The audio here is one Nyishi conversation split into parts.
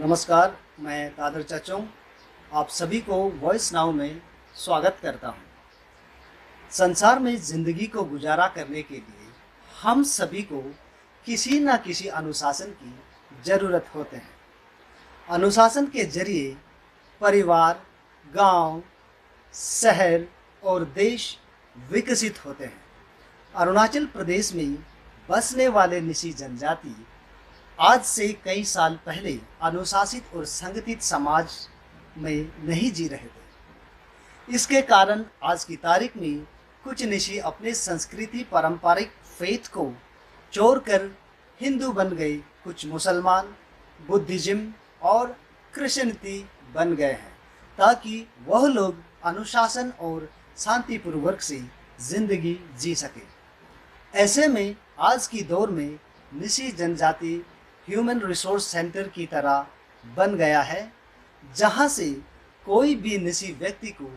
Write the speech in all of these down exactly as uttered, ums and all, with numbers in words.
नमस्कार, मैं कादर चचोंग आप सभी को वॉइस नाउ में स्वागत करता हूँ। संसार में जिंदगी को गुजारा करने के लिए हम सभी को किसी न किसी अनुशासन की जरूरत होते हैं। अनुशासन के जरिए परिवार, गांव, शहर और देश विकसित होते हैं। अरुणाचल प्रदेश में बसने वाले निशी जनजाति आज से कई साल पहले अनुशासित और संगठित समाज में नहीं जी रहे थे। इसके कारण आज की तारीख में कुछ निशी अपने संस्कृति, पारंपरिक फेथ को छोड़कर हिंदू बन गए, कुछ मुसलमान, बुद्धिज्म और क्रिश्चियनिटी बन गए हैं, ताकि वह लोग अनुशासन और शांतिपूर्वक से जिंदगी जी सके। ऐसे में आज की दौर में निशी जनजाति ह्यूमन रिसोर्स सेंटर की तरह बन गया है, जहां से कोई भी निशी व्यक्ति को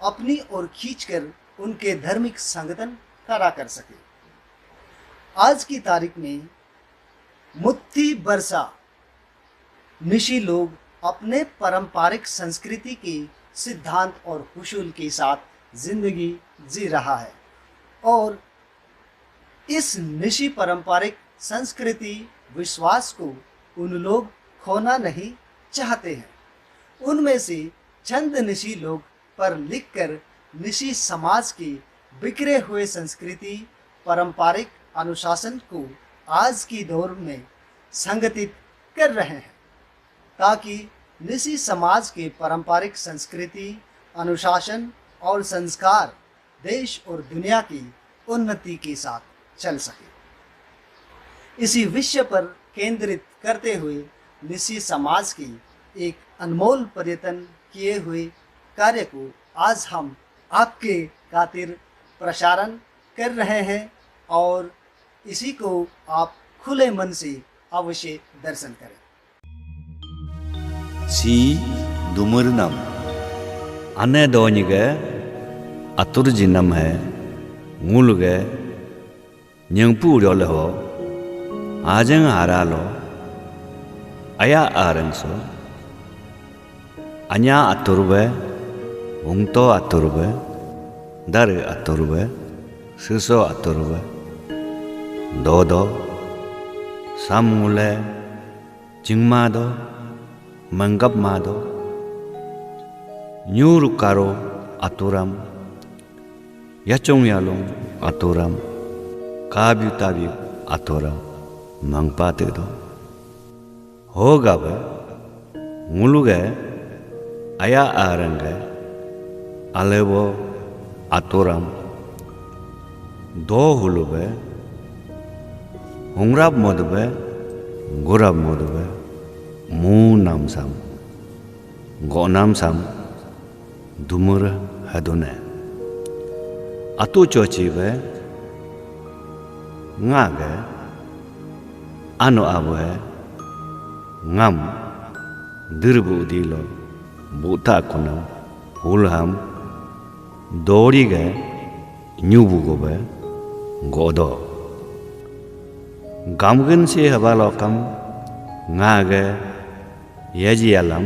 अपनी ओर खींचकर उनके धार्मिक संगठन खड़ा कर सके। आज की तारीख में मुत्ती बरसा निशी लोग अपने पारंपरिक संस्कृति के सिद्धांत और हुसूल के साथ जिंदगी जी रहा है और इस निशी पारंपरिक संस्कृति विश्वास को उन लोग खोना नहीं चाहते हैं। उनमें से चंद निशी लोग पर लिखकर निशी समाज के बिखरे हुए संस्कृति, पारंपरिक अनुशासन को आज की दौर में संगठित कर रहे हैं, ताकि निशी समाज के पारंपरिक संस्कृति, अनुशासन और संस्कार देश और दुनिया की उन्नति के साथ चल सके। इसी विषय पर केंद्रित करते हुए निशी समाज के एक अनमोल प्रयत्न किए हुए कार्य को आज हम आपके खातिर प्रसारण कर रहे हैं और इसी को आप खुले मन से अवश्य दर्शन करें। Si dumur nam. Ane donyi ge atur jinam hai ngul ge nyengpu rio le ho ajeng hara lo aya areng so anya atur be ungto atur be dare atur be siso atur be dodo sam ngule Chingma do, manggap ma do, nyuru karo aturam, yachung yalung aturam, kabyu tabyu aturam, mangpa te do. Hoga be, ngulu ge, aya arang ge, alebo aturam, do hulu be, hungrap modu be, gurap modu be, mu nam sam, go nam sam, dumur hadune. Atu chochi be, nga ge, anu abu he, ngam, dirbu dilo, buta kunam, hulham, dori ge, nyubu gobe godo. Gamgin si haba lokam nga ge yaji alam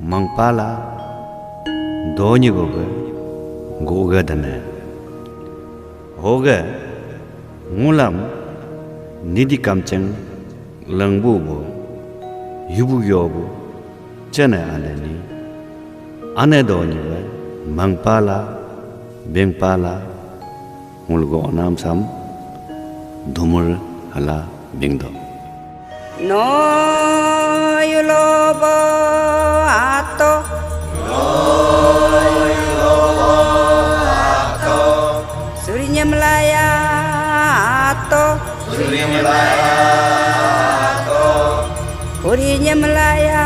mangpala donyi gobe goge dane. Hoge ngulam nidi kamcheng langbu bo yubu yobu chene ane ni ane donyi be mangpala bengpala ngulgo onam sam dumur hala bingdo. No yulo bo ato. Surinya Melaya ato. Surinya Melaya ato. Purinya Melaya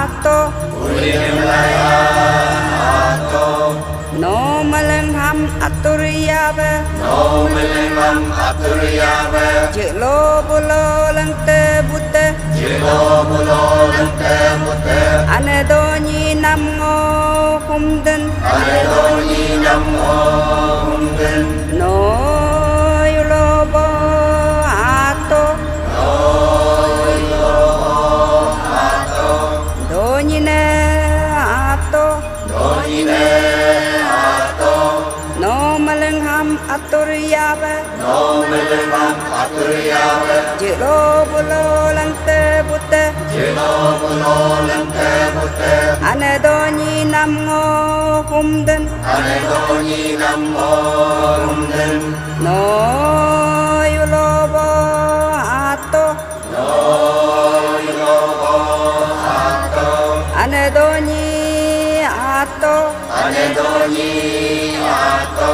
ato. Purinya Melaya ato. No meleng ham atur yabe. No meleng ham atur yabe. Jelo bulo lengte bute. Jelo bulo lengte bute. Ane donyi nam ngo humden. Ane donyi nam ngo humden. No yulo bo ato. No yulo bo Jelo bulo langte bute. Jelo bulo langte bute. Ane donyi nam ngo humden. Ane donyi nam ngo humden. No yulo bo ato. No yulo bo ato. Ane donyi ato. Ane donyi ato.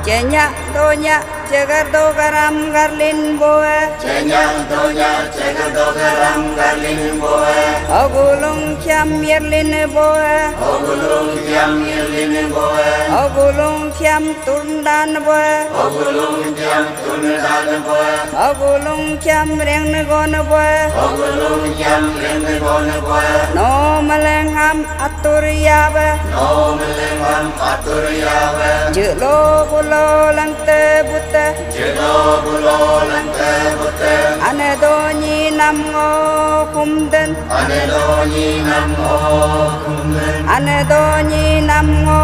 Cenya donya. Cegar dogaram garlin boe. Cenyang donya cegar dogaram garlin boe. Ogulung kiam yerlin boe. Ogulung kiam yerlin boe. Ogulung kiam tundan boe. Ogulung kiam tundan boe. Ogulung kiam reng negon boe. Ogulung kiam reng negon boe. No melengam atur yabe. No melengam atur yabe. Jelo bulo langte bute. Jelo bulo langte bute. Ane donyi nam ngo kumden. Ane donyi nam ngo kumden. Ane donyi nam ngo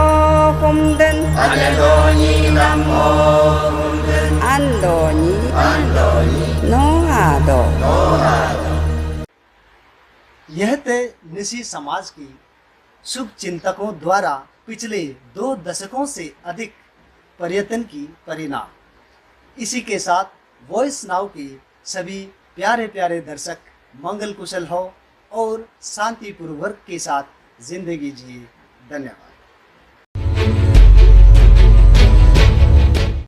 kumden. Ane donyi nam ngo kumden. Andonyi. Andonyi. No ado. No ado. यह थे निसी समाज की शुभ चिंतकों द्वारा पिछले दो दशकों से अधिक प्रयत्न की परिणाम। इसी के साथ वॉइस नाउ के सभी प्यारे प्यारे दर्शक मंगल कुशल हो और शांतिपूर्वक के साथ जिंदगी जिए। धन्यवाद।